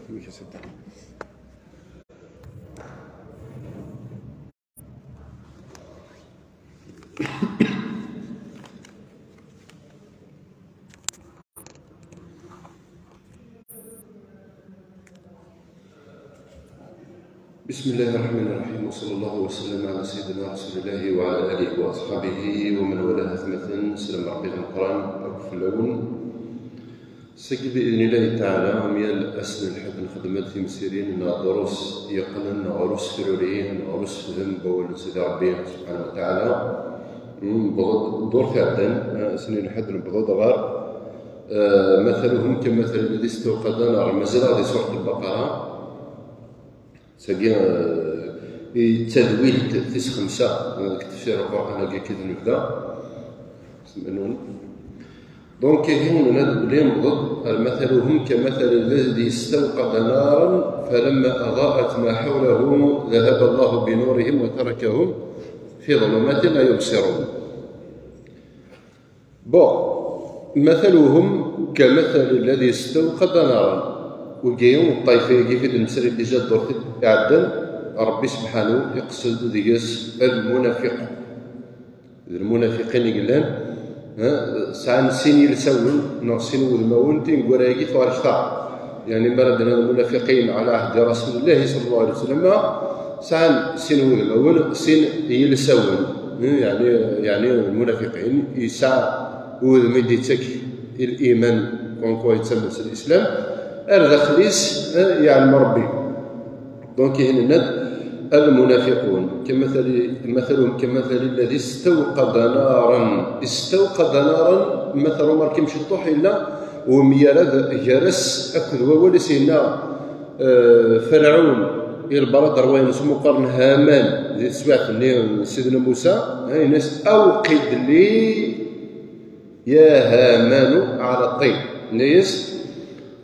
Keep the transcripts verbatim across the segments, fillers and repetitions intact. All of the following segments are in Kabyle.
Amek i s-iṭṭer? بسم الله الرحمن الرحيم، وصلى الله وسلم على سيدنا رسول الله وعلى آله وأصحابه ومن والاه أثمثن. سلام ربي المقران وكفلون. Sagi, بإذن الله تعالى, am yal ass n lḥedd nxeddem-d timsirin neɣ drus yeqqnen ɣer usefruri, ɣer usefhem n wawal n Sidi Ṛebbi سبحانه وتعالى. Newweḍ-d ddurt iɛeddan, eh, ass n lḥedd newweḍ-d ɣer, eh, مثلهم كمثل الذي استوقد نارا. Mazal-aɣ di surat al-Baqara. Sagi, eh, i tadwilt tis xemsa, eh, deg tefsir Lqur'an-agi akka i d-nebda. Semnun. Donc, ihi, nnan-d belli newweḍ-d ar مثلهم كمثل الذي استوقد نارا فلما أضاءت ما حوله ذهب الله بنورهم وتركهم في ظلمات لا يبصرون. Bon, مثلهم كمثل الذي استوقد نارا. Wigi, ṭṭayfa-agi i d-nesri déjà ddurt iɛeddan, Ṛebbi سبحانه iqsed deg-s lmunafiq. D lmunafiqin i yellan, ha, sɛan sin yilsawen neɣ sin wudmawen, tineggura-agi tuɣal kter. Yeɛni, mi ara d-nini lmunafiqin ɛla ɛehdi Rasulillah صلى الله عليه وسلم, sɛan sin wudmawen, sin yilsawen. Yeɛni, yeɛni lmunafiqin, yesɛa udem i d-yettak liman, comme quoi yettamen s lislam, ar daxel-is, eh, yeɛlem Ṛebbi. Donc, ihi nnan-d, المنافقون كمثل، مثلهم كمثل الذي استوقد نارا. استوقد نارا, ma tṛumarkim ciṭuḥ, yella umyarad gar-as akked wawal-is yenna, eh, Ferɛun, i lbaṛad ṛwayen s muqar n Haman, di teswiɛt-nni n Sidna Musa, eh, yenna-as, أوقد لي يا هامان على الطين. Yenna-as,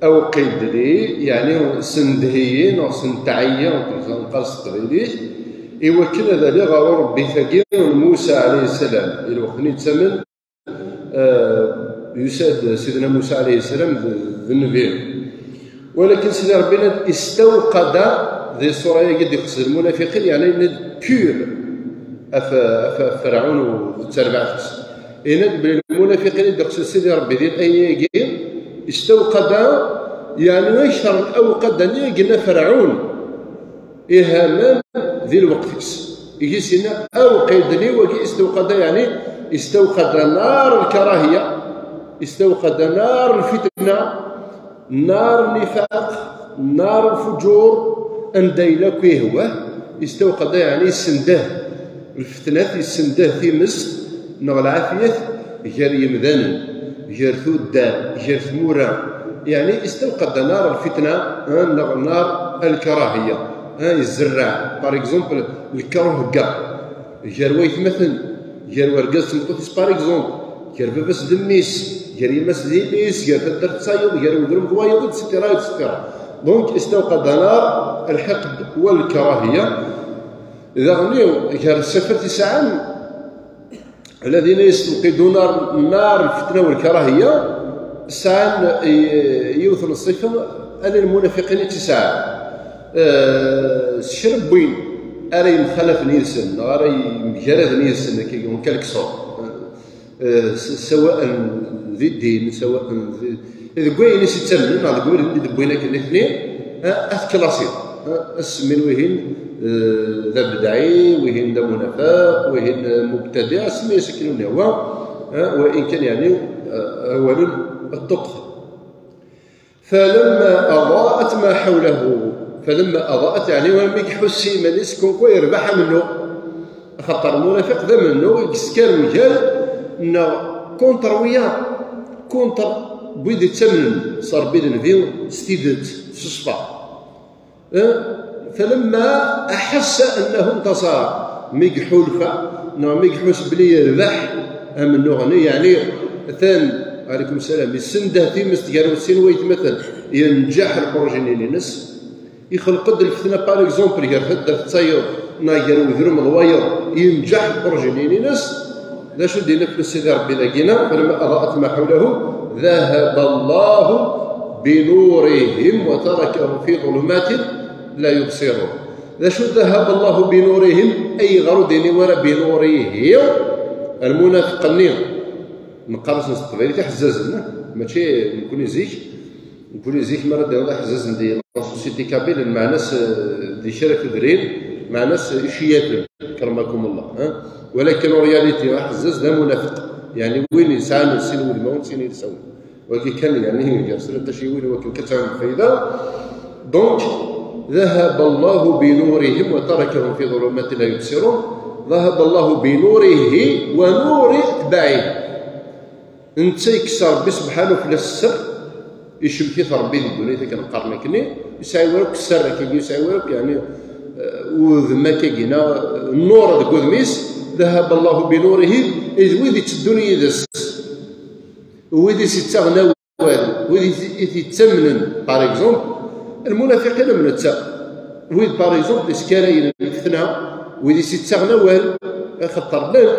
أوقد لي, yeɛni sendeh-iyi, neɣ senteɛ-iyi, nqar s teqbaylit, i wakken ad aliɣ ɣer urebbit-agi n Musa عليه السلام. I lweqt-nni yettamen, eh, yusa-d Sidna Musa عليه السلام d, d nnbi. Walakin Sidi Ṛebbi yenna-d, استوقد, di ṣṣura-agi d-iqsed lmunafiqin, yeɛni yenna-d pur ɣef, ɣef, ɣef Ferɛun d terbaɛt-is. Yenna-d belli lmunafiqin i d-iqsed Sidi Ṛebbi di laya-agi, استوقد, yeɛni akter n أوقد-nni i yenna Ferɛun i Haman di lweqt-is. Ihi s-yenna, أوقد لي, wagi استوقد, yeɛni استوقد نار الكراهية, استوقد نار الفتنة, نار النفاق, نار الفجور, anda yella akk ihwa, استوقد, yeɛni yessendeh lfetnat, yessendeh timest neɣ lɛafiyat gar yemdanen, gar tuddar, gar tmura. Yeɛni استوقد نار الفتنة, eh, neɣ نار الكراهية, eh, yezreɛ, par exemple, lkerh gar waytmaten, gar wergaz d tmeṭṭut-is, par exemple, gar baba-s d mmi-s, gar yemma-s d yelli-s, gar taddart d tayeḍ, gar udrum d wayeḍ, et cetera, et cetera. Donc, استوقد نار الحقد والكراهية. Daɣen, gar ṣṣifat i sɛan, الذين يستوقدون نار الفتنة والكراهية, sɛan, eh, yiwet n ṣṣifa, ala lmunafiqin i tt-sɛan. Eh, s kra n win ara yemxalafen yid-sen, neɣ ara yemgaraden yid-sen, en quelque sorte. Eh, s-, سواء di ddin, سواء di, deg wayen i s-ittamnen, neɣ deg wayen i d-wwin akken nitni, eh, ad t-klasiḍ, eh, ad semmin wihin, eh, d abedɛi, wihin d amunafaq, wihin, eh, mubtadiɛ, semmi-as akken ur nehwa, eh, wa in kan, yeɛni, eh, awalen ṭṭuqten. فلما أضاءت ما حوله. فلما أضاءت, yeɛni, mi iḥuss i yiman-is comme quoi yerbeḥ amennuɣ. Axaṭer lmunafiq d amennuɣ i yesker mgal, neɣ contre wiyaḍ, contre wid ittamnen s Ṛebbi d Nnbi s tidet, s ṣṣfa. Eh, فلما أحس أنه انتصر, mi iḥulfa, neɣ mi iḥuss belli yerbeḥ amennuɣ-nni, yeɛni, atan, ɛalaykum ssalam, yessendeh timest gar sin waytmaten, yenǧeḥ lpurji-nni-ines, ixleq-d lfetna, par exemple, gar taddart d tayeḍ, neɣ gar udrum d wayeḍ, yenǧeḥ lpurji-nni-ines. D acu d-yenna fell-as Sidi Ṛebbi dagina? فلما أضاءت ما حوله ذهب الله بنورهم وتركهم في ظلمات لا يبصرون. D acu ذهب الله بنورهم? Ayɣer ur d-yenni wara بنوره المنافق-nni? Neqqar-asen s teqbaylit iḥezzazen, mačči nekkni zik. Nekkni zik mi ara d-iniḍ iḥezzazen di la société kabyle, lmeɛna-s, eh, di kra tudrin, lmeɛna-s iciyaten, كرمكم الله, eh? Walakin en réalité, aḥezzaz d amunafeq. Yeɛni win yesɛan sin wudmawen, sin yilsawen. Wagi kan, yeɛni, gar snat tacciwin, wakken kan ad tesɛum lfayda. Donc, ذهب الله بنورهم وتركهم في ظلمات لا يبصرون. ذهب الله بنوره ونور أتباعه. Netta yekkes Ṛebbi subḥanahu fell-as sser, icemmek-it Ṛebbi di ddunit akken qqaren akkenni, yesɛi wara akk sser akkagi, yesɛi wara akk, yeɛni, eh, udem akkagi, neɣ nnur deg wudem-is, ذهب الله بنوره, i d wid itteddun yid-s, wid i s-ittaɣen awal, wid i t-, i t-ittamnen, par exemple, lmunafiqin am netta. Wid, par exemple, iskarayen n lfetna, wid i s-ittaɣen awal, axaṭer llan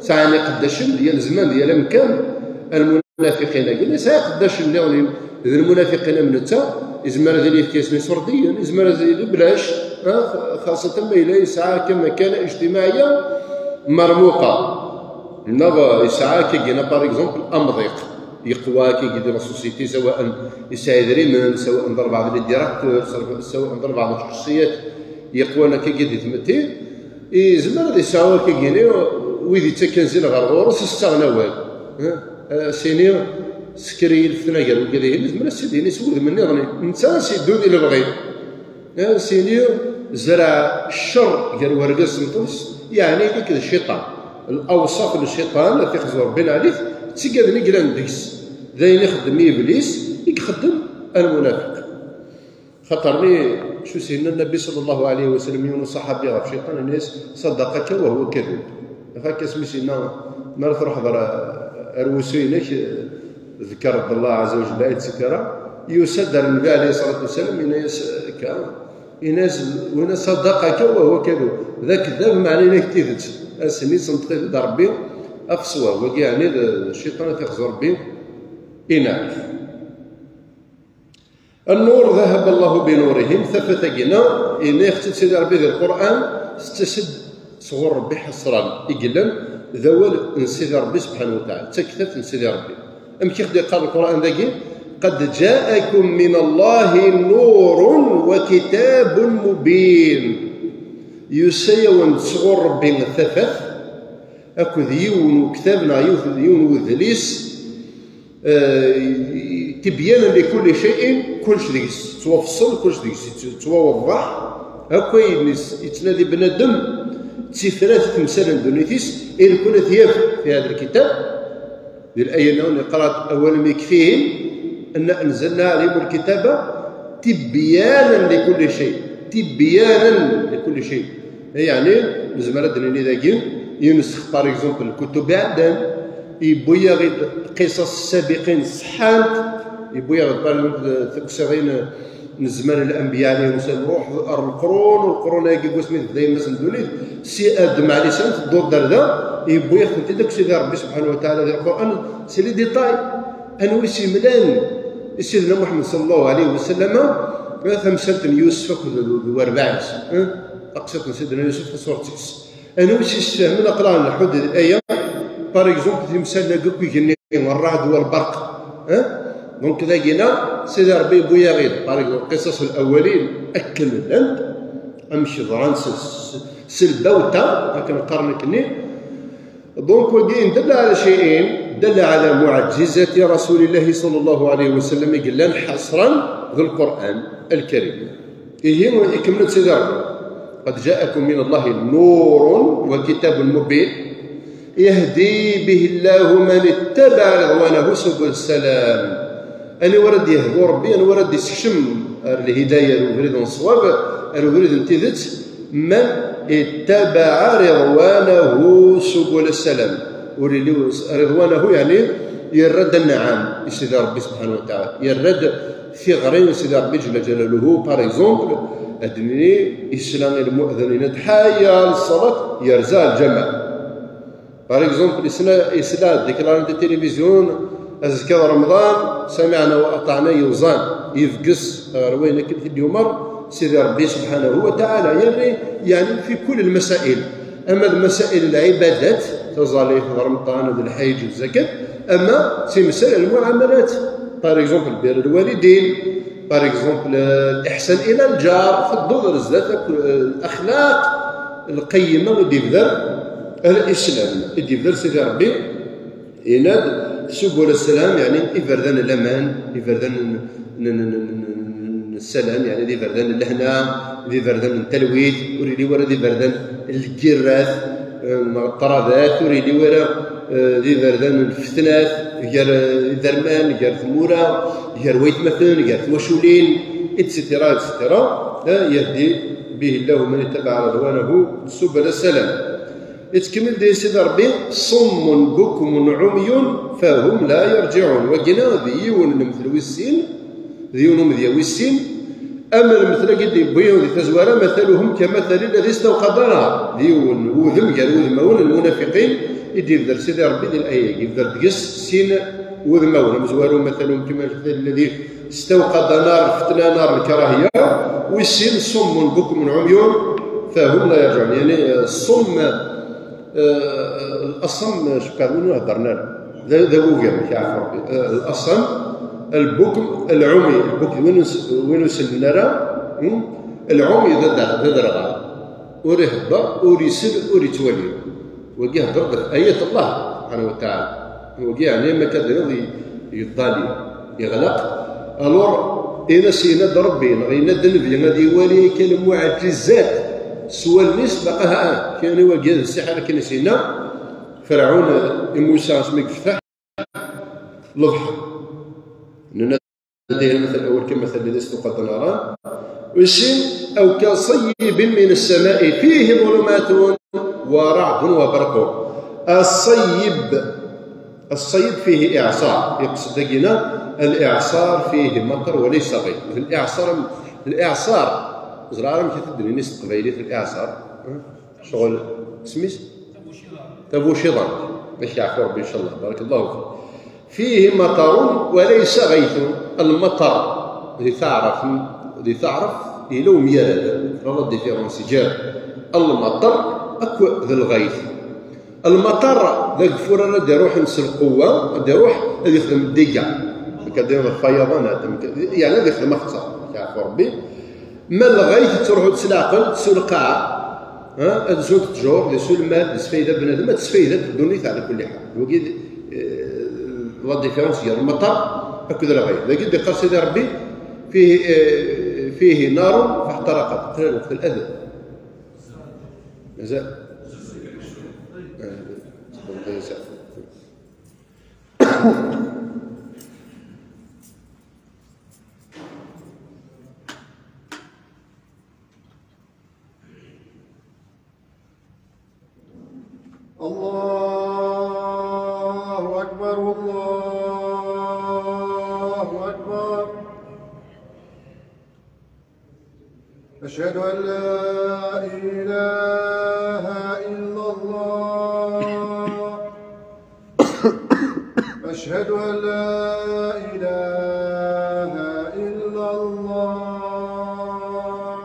sɛan iqeddacen di yal zzman, di yal amkan. Almunafiqin-agi, nesɛa iqeddacen nniḍen d lmunafiqin am netta, izmer ad yili yefka-yasen iṣurdiyen, izmer ad yili belac, ah, xaṣatan ma yella yesɛa akka makana ijtimaɛiya mermuqa, neɣ yesɛa akkagina, par exemple, amḍiq. Yeqwa akkagi di la société, sawaء yesɛa idrimen, sawaء d lbeɛḍ n les directeurs, sawaء d lbeɛḍ n lxuṣṣiyat yeqwan akkagi di tmetti, yezmer ad yesɛu akkagini wid yettakken zzin ɣer ɣur-s, ttaɣen awal. Eh, eh, sini, sekker-iyi lfetna gar wigad-ihin, yezmer ad s-id-yini s wudem nniḍen. Netta ad s-yeddu di lebɣi. Eh, sini, zreɛ ccer gar wergaz d tmeṭṭut-is, yeɛni nekk d cciṭan. Lawṣaf n cciṭan, ad t-ixzu Ṛebbi lɛali-t, d tigaden i yellan deg-s. D ayen ixeddem Iblis i ixeddem almunafiq. Xaṭerni, acu s-yenna Nnbi ṣalla Llahu ɛalayhi wa sallam, yiwen uṣaḥabi ɣef cciṭan, yenna-yas: "صدقك وهو كذوب." Ɣef akka asmi s-yenna, mi ara truḥeḍ ar, ar wusu-inek, ذكر الله عز وجل, ur yettsekki ara. Yusa-d ar Nnbi ɛalayhi ṣṣalatu wa ssalam, yenna-yas akka, yenna-yas: "Win صدقك وهو كذوب." D akeddab, meɛna yenna-ak tidet. Ass-nni, senṭeq-it-id Ṛebbi ɣef ṣṣwab. Wagi, yeɛni, d cciṭan ad t-ixzu Ṛebbi, inɛel. Nnur, ذهب الله بنورهم, tafat-agi-nni, yenna-yaɣ-tt-id Sidi Ṛebbi di Lqur'an, tettas-d sɣur Ṛebbi ḥeṣran, i yellan d awal n Sidi Ṛebbi subḥanahu wa taɛala, d taktabt n Sidi Ṛebbi. Amek i ɣ-d-yeqqar Lqur'an dagi? قد جاءكم من الله نور وكتاب مبين. Yusa-yawen-d sɣur Ṛebbi tafat, akked yiwen uktab neɣ yiwet, yiwen wedlis, eh, تبيانا لكل شيء, kullec deg-s yettwafṣel, kullec deg-s yettwawḍeḥ, akk ayen is-, yettnadi bnadem d tifrat i temsal n ddunit-is, i nekni ad t-yaf في هذا الكتاب. Di laya-nni yeqqar-d: أولم يكفهم أنا أنزلنا عليهم الكتاب تبيانا لكل شيء. تبيانا لكل شيء. Yeɛni, nezmer ad d-nini dagi, yunsex, par exemple, lkutub iɛeddan, yewwi-yaɣ-id qisas ssabiqin ṣeḥḥant, yewwi-yaɣ-id, par exemple, tukksa-ɣin n zzman n lanbiya ɛalayhim ssalam, ruḥ ar leqrun, u leqrun-agi deg wasmi tebda yemma-s n ddunit, si Adem ɛalayhi ssalam, tedduḍ-d ar da, yewwi-yaɣ-tent-id akk Sidi Ṛebbi subḥanahu wa taɛala di Lqur'an, c'est les détails. Anwa i s-yemlan i Sidna Muḥemmed ṣalla Llahu ɛalayhi wa sallam tamsalt n Yusef akked d, d werbaɛ-is, eh? Taqsiṭ n Sidna Yusef, tasuṛt-is. Anwa i s-yessefhmen, aql-aɣ nleḥḥu-d di aya, par exemple, timsal-agi akk igenni, rreɛd walberq, eh? Donc, dagi-na, Sidi Ṛebbi yewwi-yaɣ-id, par exemple, qisas al-awwalin, akken llant, amek ḍran s, s, s lbawta, akken qqaren akkenni. Donc, wagi, دل على شيء، دل على معجزة رسول الله صلى الله عليه وسلم, i yellan ḥaṣran d Lqur'an Lkarim. Ihi, ikemmel-d Sidi Ṛebbi: قد جاءكم من الله نور وكتاب مبين يهدي به الله من اتبع رضوانه سبل السلام. Aniwa ara d-yehdu Ṛebbi, aniwa ara d-yessekcem ar lhidaya, ar ubrid n ṣṣwab, ar ubrid n tidet? من اتبع رضوانه سبل السلام. Ur yelli, رضوانه, yeɛni, yerra-d anɛam i Sidi Ṛebbi subḥanahu wa taɛala. Yerra-d tiɣri n Sidi Ṛebbi ǧella ǧalaluhu, par exemple, ad d-nini, yesla i lmu'din yenna-d: "Ḥayya ɛla ṣṣalat", yerza ar lǧameɛ. Par exemple, yesla, yesla déclaration de télévision, Azekka d Remḍan, samiɛna wa aṭaɛna, yuẓan, yebges ɣer wayen akken i t-id-yumeṛ Sidi Ṛebbi subḥanahu wa taɛala, yerni, yeɛni fi kul lmasail. Ama d masail n lɛibadat, taẓallit d Remḍan d lḥiǧ d zakat, ama d timsal n lmuɛamalat, par exemple, bir lwalidin, par exemple, liḥsan ila lǧar, tedduḍ ar zdat akk, eh, laxlaq lqayyima i d-yebder Lislam, i d-yebder Sidi Ṛebbi. Yenna-d, subul ssalam, yeɛni iberdan n laman, iberdan n, n, n, n, n, n ssalam, yeɛni d iberdan n lehna, d iberdan n talwit, ur yelli wara d iberdan n lgirrat, eh, neɣ ṭṭradat, ur yelli wara, eh, d iberdan n lfetnat, gar, eh, iderman, gar tmura, gar waytmaten, gar twaculin, et cetera, et cetera. Eh, yahdi bihi Llahu man ittabaɛ ridwanahu subul ssalam. Yettkemmil di Sidi Ṛebbi, ṣummun bukmun ɛumyun fahum la yarǧiɛun. Wagina d yiwen n lemtel wis sin, d yiwen umedya wis sin, am lemtel-agi d-yewwi di tazwara, mataluhum kamathali lladi stawqada nar. D yiwen wudem gar wudmawen n lmunafiqin i d-yebder Sidi Ṛebbi di laya-agi. Yebder deg-s sin wudmawen, amezwaru, mataluhum kamathali lladi stawqada nar, lfetna, nar lkarahiya, wis sin, ṣummun bukmun ɛumyun fahum la yarǧiɛun. Yeɛni, eh, ṣṣumm, eh, laṣam, eh, cukkeɣ d win ur heddren ara. D, d agugam, yeɛfu Ṛebbi. Eh, laṣam, lbukm, lɛumi, lbukm d win ur s-, win ur sellen ara, hmm? Lɛumi d ad-, d aderɣal. Ur ihedder, ur isell, ur ittwali. Wagi hedder ɣef ayat Allah subḥanahu wa taɛala. Wagi yeɛni ma kan d iḍ i-, yeḍḍali, yeɣleq. Alors, in-as yenna-d Ṛebbi, neɣ yenna-d Nnbi, ad iwali akka lmuɛǧizat s wallen-is, baqa ha, kani wagi d ssiḥr akken i s-yenna Ferɛun i Musa asmi yefteḥ lebḥer. Nenna Dihil مثل الأول كمثل الذي استوقد نارا. Wis sin, أو كصيب من السماء فيه ظلمات ورعد وبرق. الصيب، الصيب فيه إعصار، yeqsed dagina الإعصار فيه مطر وليس غيث. الإعصار، الإعصار، ẓriɣ ara amek i t-id-nini s teqbaylit, الإعصار. Ccɣel, isem-is? Tabuciḍant. Ad k-yeɛfu Ṛebbi, ncallah. Barakallahu fik. Fihi matarun wa laysa ghaythun. Lmaṭer, di taɛrabt, di taɛrabt, yella umyarad, la différence gar lmaṭer akked lɣayt. Lmaṭer d ageffur ara d-iruḥen s lqewwa, ad d-iruḥ ad yexdem dégâts. Akka d-iruḥ fayaḍanat, yeɛni ad yexdem axeṣṣar, ad k-yeɛfu Ṛebbi. Ma lɣayt tettruḥu-d s leɛqel, s lqaɛa, ha, ad zunt ttjur, d sulmal, d sfayda bnadem, ad tesfayda ddunit ɛla kulli ḥal. Wagi, eh, la différence gar lmaṭer akked lɣayt. Dagi d-iqqar Sidi Ṛebbi, فيه، eh, فيه نار فاحترقت. Qrib lweqt, الأذان. Mazal. Eh, الله أكبر، الله أكبر. أشهد أن لا إله إلا الله. أشهد أن لا إله إلا الله.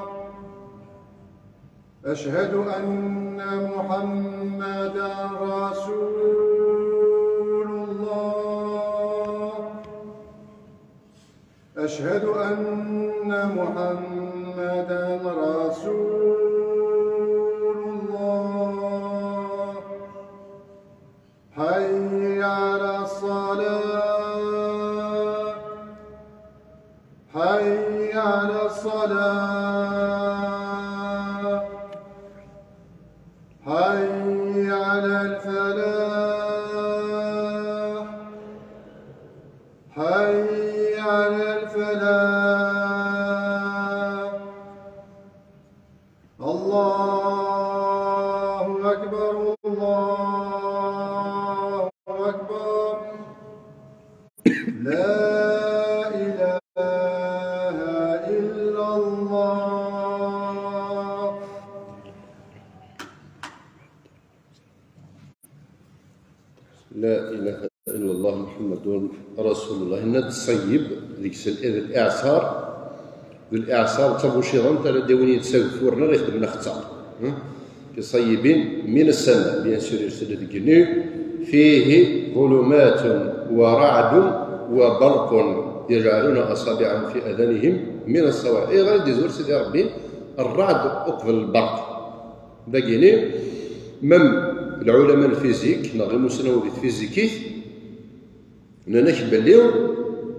أشهد أن محمدا رسول الله. أشهد أن محمدا رسول الله. حي على الصلاة. حي على الصلاة. حي على الفلاح. حي على الفلاح. الله أكبر، الله أكبر. لا إله إلا الله. Yenna-d ṣṣayyib, deg-s l-, d liɛṣar, d liɛṣar d tabuciḍant ara d-awin yid-s ageffur-nni ara ixedmen axeṣṣar. Hmm? Fi ṣayyibin min as-sama, bien sûr, yusa-d deg igenni, fihi ḍulumatun wa raɛdun wa barqun yajɛaluna aṣabiɛahum fi adanihim min as-ṣawaɛiq. Ayɣer i d-izur Sidi Ṛebbi rreɛd uqbel lberq? Dagini, même lɛulama n lfizik, neɣ imusnawen di tfizikit, nnan-ak belli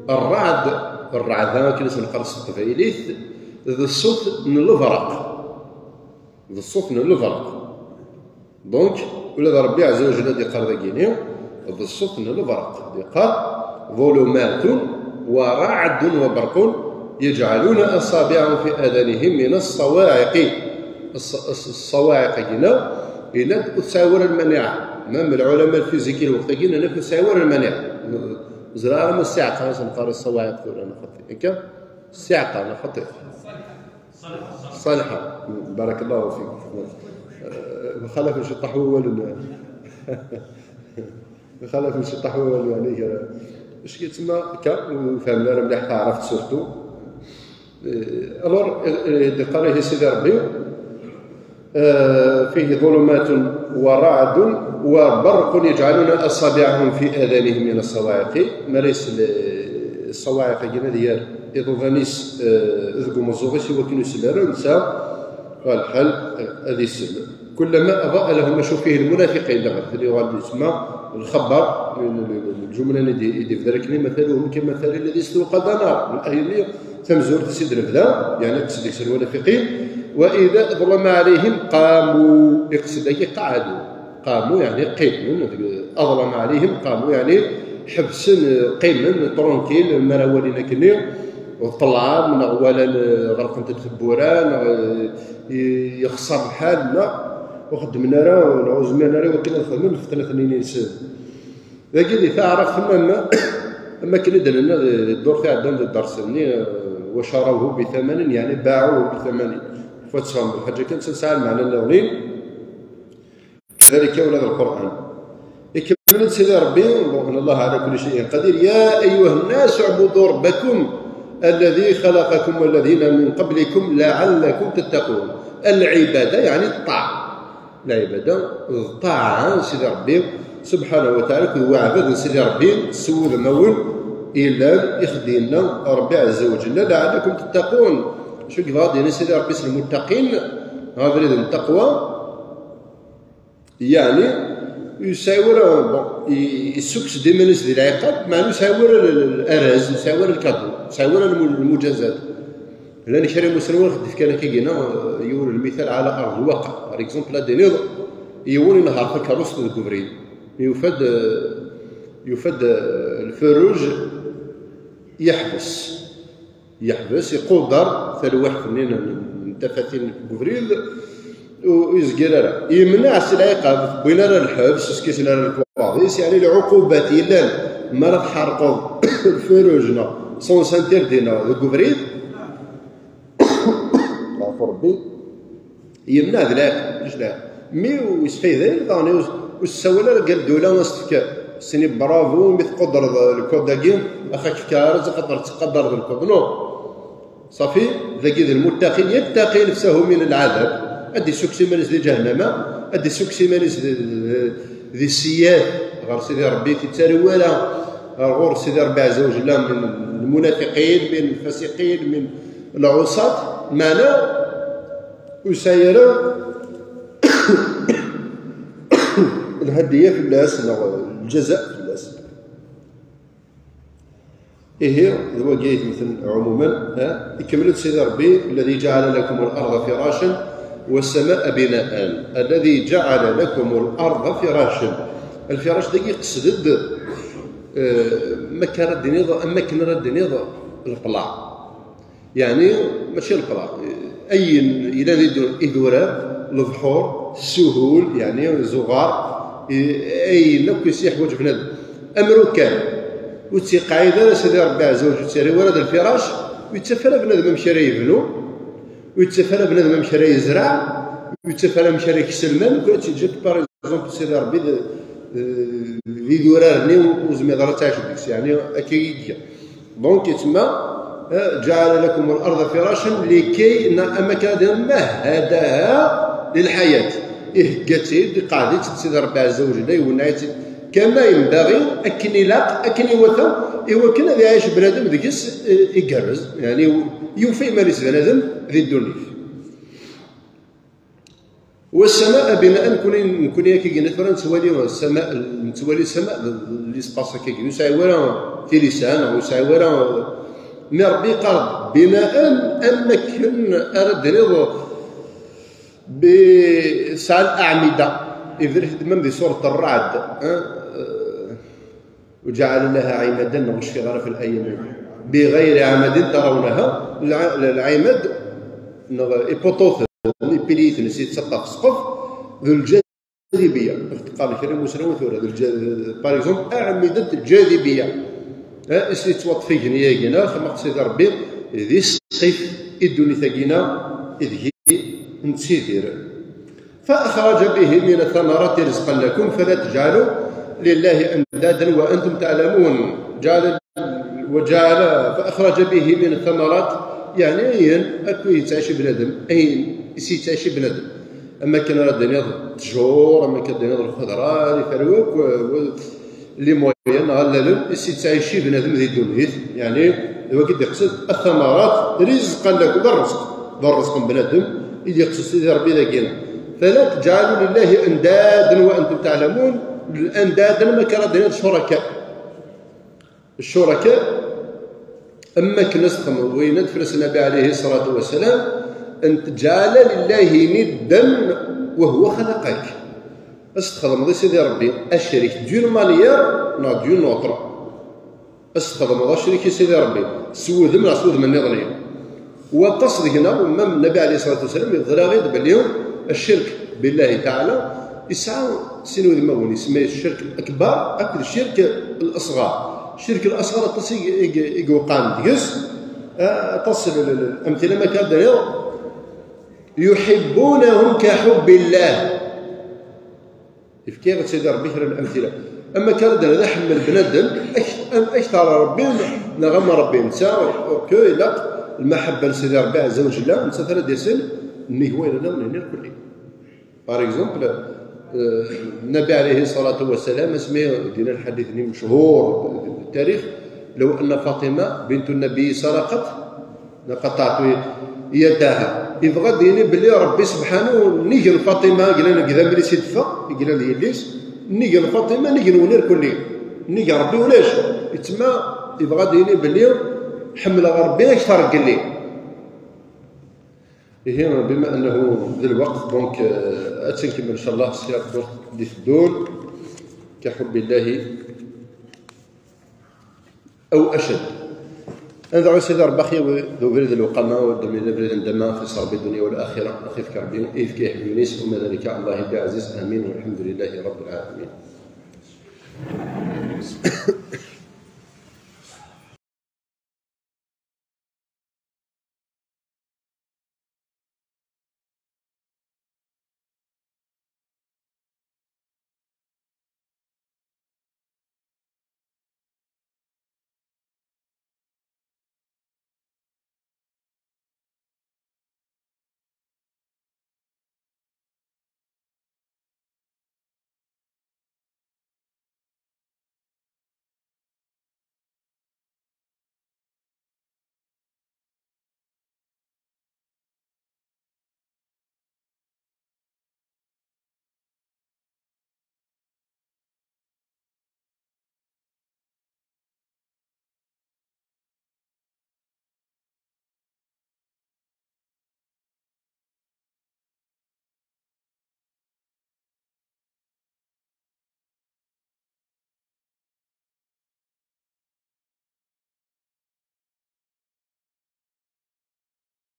rreɛd, rreɛda akken i s-neqqar s teqbaylit, d ṣṣut n lebraq. D ṣṣut n lebraq. Donc, ula d Ṛebbi Ɛezza wa Jell ad d-iqqar dagini, d ṣṣut n lebraq. D-iqqar, ḍulumatun wa raɛdun wa barqun yajɛaluna aṣabiɛahum fi adanihim min as-ṣawaɛiqi. Ṣ-, ṣ-, ṣṣawaɛiq-agi-nneɣ, yenna-d ur tesɛi ara lmaniɛa. Même lɛulama lfiziki lweqt-agi nnan-ak ur tesɛi ara lmaniɛa. Ẓriɣ ara ma ssiɛqa, as-neqqar ṣṣawaɛiq tura, neɣ xaṭi. Akka? Ssiɛqa, neɣ xaṭi? Ṣṣaliḥa. Barakallahu fik. Eh, xalaf nciṭṭaḥ wawalen. Xalaf nciṭṭaḥ wawalen, yeɛni, gar-, acu yettma akka, ur fehhmen ara mliḥ taɛrabt surtout. Eh, alors, eh, eh, d-iqqar ihi Sidi Ṛebbi, eh, fihi ḍulumatun wa raɛdun wa barqun yajɛaluna aṣabiɛahum fi adanihim min as-ṣawaɛiqi. Mi ara isel, eh, ṣṣawaɛiq-agi ad yerr iḍudan-is, eh, deg umeẓẓuɣ-is i wakken ur isell ara, netta, ɣer lḥal, eh, ad isell. Kullama aḍa'a lahum ma fihi lmunafiqin, dɣa tili yuɣal-d yesma lxabar, l-, l-, l-, lǧumla-nni di, i d-ibder akken, mathaluhum kamathali lladhi istawqada nar. Ayenni tamezwarut-is i d-nebda, yeɛni iqsed deg-s lmunafiqin, wa idha aḍlama ɛalayhim qamu, iqsed dagi qa'adu. Qamu, yeɛni qqimen, aḍlama ɛalayhim qamu, yeɛni ḥebsen, qqimen, tranquille, mi ara walin akkenni, ṭṭlam, neɣ walan, eh, ɣelqent-d tewwura, neɣ, eh, yexṣer lḥal, neɣ ur xeddmen ara, neɣ ur zmiren ara i wakken ad xedmen, fetna-ten-in-, yis-, dagi di taɛrabt, am, am akken i d-nenna di, di ddurt iɛeddan di dders-nni, eh, wa carawhu bi thamanin, yeɛni baɛuhu bi thamanin. Fat tfehmeḍ lḥaǧa kan, tesɛa lmeɛna nniḍen. Kadalika ula d Lqur'an. Ikemmel-d Sidi Ṛebbi, bon, inna Llaha ɛala kulli cay'in qadir, ya ayyuha nnasu uɛbudu rabbakum alladhi khalaqakum walladhina min qablikum la'allakum tattaqun. Lɛibada, yeɛni ṭṭaɛa. Lɛibada d ṭṭaɛa n Sidi Ṛebbi subḥanahu wa taɛala, akked waɛbad n Sidi Ṛebbi s wudmawen yellan, i ɣ-d-yenna Ṛebbi ɛezza wa jalla, la'allakum tattaqun. Acu i yebɣa ad d-yini Sidi Ṛebbi s lmuttaqin, ɣer abrid n ttaqwa? Yeɛni, ur yesɛi ara, bon, i-, yessukkes-d iman-is di lɛiqab, meɛna ur yesɛi ara l-, l-, l-, araz, ur yesɛi ara lkadu, ur yesɛi ara lmu-, lmujazat. Llan kra n imusnawen i ɣ-d-fkan akka gina, eh, yiwen lmital ɛala ard lwaqi. Par exemple, ad d-tiniḍ, yiwen inehher takerrust deg ubrid, yufa-d, eh, yufa-d, eh, lfuruj, yeḥbes. Yeḥbes, iquder talwiḥt-nni n, n, n tafatin deg ubrid, ur, ur yezgir ara. Yemneɛ si lɛiqab, wwin ara lḥebs, ur s-kkisen ara lekwaɣeḍ-is, yeɛni lɛuqubat yellan mi ara tḥerqeḍ lfuruj neɣ sens interdit neɣ deg ubrid, ɣef Rebbi, yemneɛ d lɛiqab, ulac lɛiqab. Mi ur yesfayda ara, daɣen ur, ur s-ssawal ara deg ddula ad s-tefk, s-tini bravo, mi tqudreḍ lkod-agi, ax ak-fkeɣ ara, axaṭer tettqadareḍ lkod. Non. Ṣafi, dagi d lmuttaqin, yattaqi nefsahu min lɛadab, ad d-issukkes iman-is di ǧahennama, ad d-issukkes iman-is di, di, di ssiyat ɣer Sidi Ṛebbi, ur t-ittari wara ɣer ɣur Sidi Ṛebbi ɛezza wa jalla, min lmunafiqin, min lfasiqin, min lɛuṣat, meɛna ur yesɛi ara lhadiya fell-as, neɣ lǧaza fell-as. Ihi, d wagi ay t-yemmten ɛumuman, ha? Ikemmel-d Sidi Ṛebbi, الذي جعل لكم الأرض فراشا والسماء بناء. الذي جعل لكم الأرض فراشا. Lfirac dagi iqsed-d, eh, ma akka ara d-tiniḍ, am wakken ara d-tiniḍ lqlaɛ. Yeɛni, mačči lefraɣ. Ayen yellan di ddunit, idurar, lebḥur, ssuhul, yeɛni, zuɣar, i-, ayen akk i s-yeḥwaǧ bnadem. Amrukan, ur tt-iqɛid ara Sidi Ṛebbi ɛezza wa jell, ur tt-yerri ara d lfirac, ur yettaf ara bnadem amek ara yebnu, ur yettaf ara bnadem amek ara yezreɛ, ur yettaf ara amek ara yeks lmal, ur yettaf ara, par exemple, Sidi Ṛebbi d, d idurar-nni ur zmireḍ ara ad tɛiceḍ deg-s, yeɛni akka i iga. Donc, yettma, eh, جعل لكم الأرض فراشا لكي, na, ama kan ad mahadaha للحياة. Ihegga-tt-id, iqeɛɛed-itt-id Sidi Ṛebbi Ɛezza wa Jella, iwenneɛ-itt-id كما ينبغي, akken ilaq, akken iwata, i wakken ad iɛic bnadem deg-s, eh, igerrez, yeɛni yufa iman-is bnadem di ddunit. والسماء بناء, nekkni, nekkni akka gina tura nettwali ssama, nettwali ssama d, d l'espace akka gina, ur yesɛi ara tilisa, neɣ ur yesɛi ara, mi Rebbi yeqqar بناء, am akken ara d-tiniḍ bi-, tesɛa الأعمدة, iberrek-d même di surat الرعد, hein, euh, وجعل لها عمادا, neɣ ur cfiɣ ara في الأيام, بغير عمد ترونها, lɛ-, lɛimad, neɣ ipuṭuten, ipiliyiten-is yettaṭṭaf ssqef, d lǧaذبية. Teqqar kra n imusnawen tura, d lǧa-, par exemple, أعمدة الجاذبية. Ha, is yettwaṭṭef igenni-agi-na, xemmeq Sidi Ṛebbi, d isqif i ddunit-agi-na, ideg i nettidir. فأخرج به من الثمرات رزقا لكم فلا تجعلوا لله أندادا وأنتم تعلمون. جعل, وجعل, فأخرج به من الثمرات, yeɛni ayen akk yettɛici bnadem, ayen is yettɛici bnadem. Am akken ara d-tiniḍ ttjur, am akken ad d-tiniḍ lxedra, iferwek, w-, w-, les moyens, neɣ allalen, is yettɛici bnadem di ddunit, yeɛni, d wagi d-iqsed, الثمرات رزقا لكم, d rrezq, d rrezq n bnadem, i d-iqsed Sidi Ṛebbi dagi. فلا تجعلوا لله أندادا وأنتم تعلمون, الأنداد, am akken ara d-tiniḍ شركاء. الشركاء, am akken ad s-texdmeḍ, wayen ad fell-as Nabi alayhi ṣṣalatu wassalam, أن تجعل لله ندا وهو خلقك. Ad s-txedmeḍ i Sidi Ṛebbi acrik d'une manière neɣ d'une autre. Ad s-txedmeḍ acrik i Sidi Ṛebbi s wudem neɣ s wudem nniḍen. Waṭas deg-neɣ, même Nabi alayhi ṣṣalatu wassalam, yeḍra-ɣ-d belli الشرك بالله تعالى yesɛa sin wudmawen, isemma-yas الشرك الأكبر akked الشرك الأصغر. الشرك الأصغر aṭas i, i, i iweqqɛen deg-s, ah, aṭas n, n, n, amthila ma kan ad d-tiniḍ, يحبونهم كحب الله. Yefka-yaɣ-d Sidi Ṛebbi kra n lamthila. Am akken ara d-nerr, ad iḥemmel bnadem ak-, am, akteṛ Ṛebbi, neɣ am Ṛebbi netta, que ilaq lmaḥabba n Sidi Ṛebbi ɛezza wa jella, nettat ara d-yasen nnig wayen nniḍen irkelli. Par exemple, euh, Nnabi alayhi ṣṣalatu wassalam, asmi d-yenna lḥadit-nni mechur di tarix, لو أن فاطمة بنت النبي سرقت لقطعت يدها. Yebɣa ad d-yini belli Ṛebbi sebḥanu, nnig n Faṭima, i yellan deg idammen-is i d-teffeɣ, i yellan d yelli-s, nnig n Faṭima, nnig n win irkelli, nnig n Ṛebbi ulac. Yettma, yebɣa ad d-yini belli ḥemmleɣ Ṛebbi akteṛ n yelli. Ihi, bima annahu d lweqt, donc, euh, ad tt-nkemmel, inchallah, s tmeddurt d-iteddun, كحب الله أو أشد. Ad aɣ-, Sidi Ṛebbi aɣ-yawi d ubrid n lewqama, u d-, d ubrid n ddama, fi ṣṣerb ddunya wal axira, ad aɣ-yefk Ṛebbi ayefki iḥebbun-is, وما ذلك على الله بعزيز. آمين، والحمد لله رب العالمين.